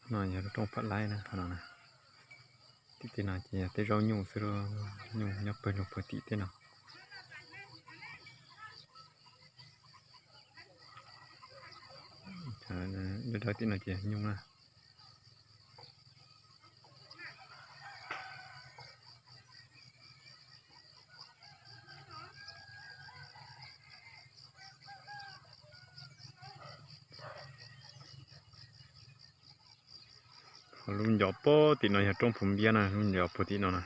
No yog lub roob Phav Laib na, qhov no na. Tim tej no ces yog tej zaub nyuj xwb, nyuj nyob pawg lug puag tim tej no. Dawb dawb tim no ces yog nyuj na. Ho lub ncov puag tim no yog roob Phu Npiab na, lub ncov puag tim no na.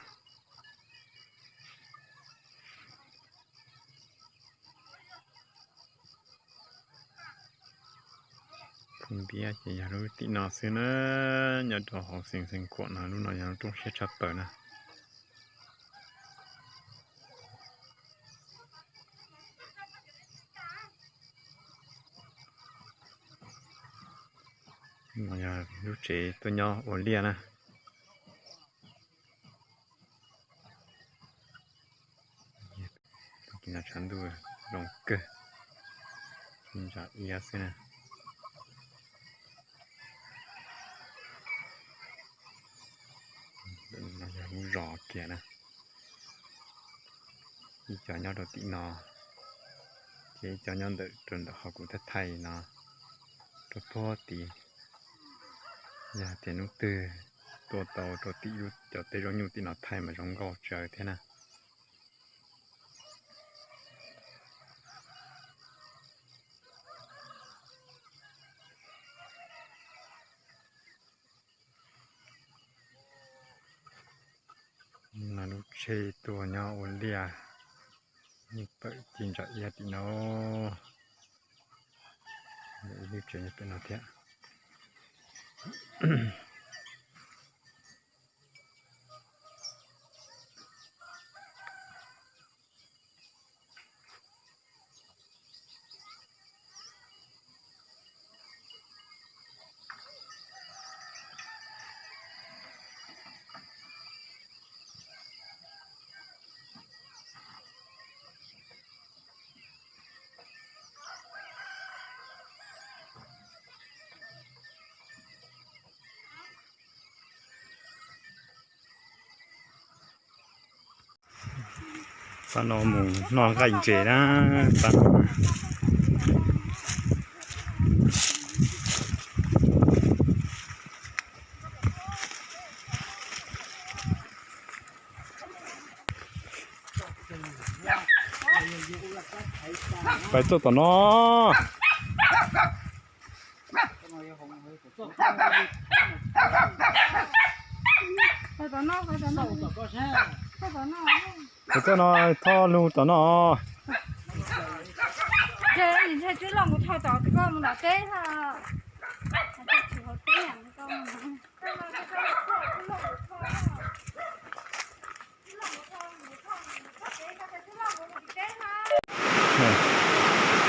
Phu Npiab ces yog lub tim no xwb na, nyob rau hauv xeev Xeev Khuam no, lub no yog lub roob siab tshaj plaws na. No yog lub tsev tuaj nyob ua liaj na. Tshav ntuj zoo kawg, ntsa iab xwb na. Yog lub zos kiag na. Ib co nyob rau tim no, ces ib co nyob ntawm rau ntawm qhov kuv thaij thaij no rau puag tid. Yog tias hnub twg tuaj tau rau tim lub cov teb zaub nyuj tim no thaij mas zoo nkauj tsawv thiab na. No lub tsheb tuaj nyob ua liaj, yeej pawm ci ntsa iab tim no. Ib lub tsev nyob pem no thiab. Pab no mus noj nqaij ntses na, pab no. Pais txog tom no. Pais txog no, thoj lug tom no.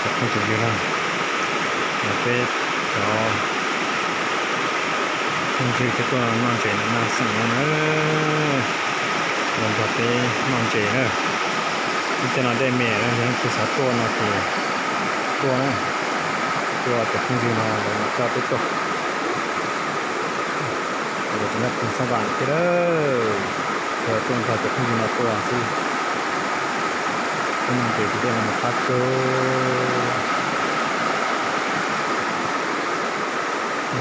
Cov phooj ywg na, peb cov phooj ywg thiaj tuaj noj ntses noj xeem no na, los nrog peb noj ntses na. Ib cov no dej me, yog leej twg xav tuaj no ces tuaj na, tuaj cov phooj ywg no lawv mam coj peb tuaj. Lawv cov nyob Phoos Xab Vam thiab lawm, tuaj nrog cov phooj ywg no tuaj xwb. Peb noj ntses ces dej no mus qab tsuag.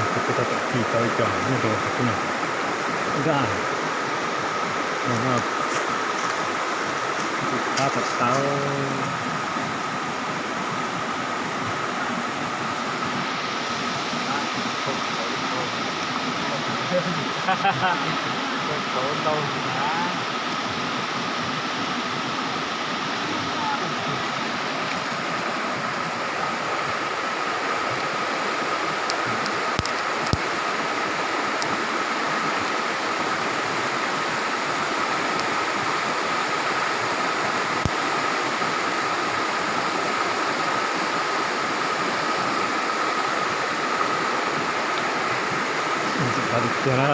Peb tab tom cig tau ib co nyob rau qhov twg no. Nraj no, ntxim qab tawv tawv. Tau khauv ntau na. Ntxim qab tiag tiag na.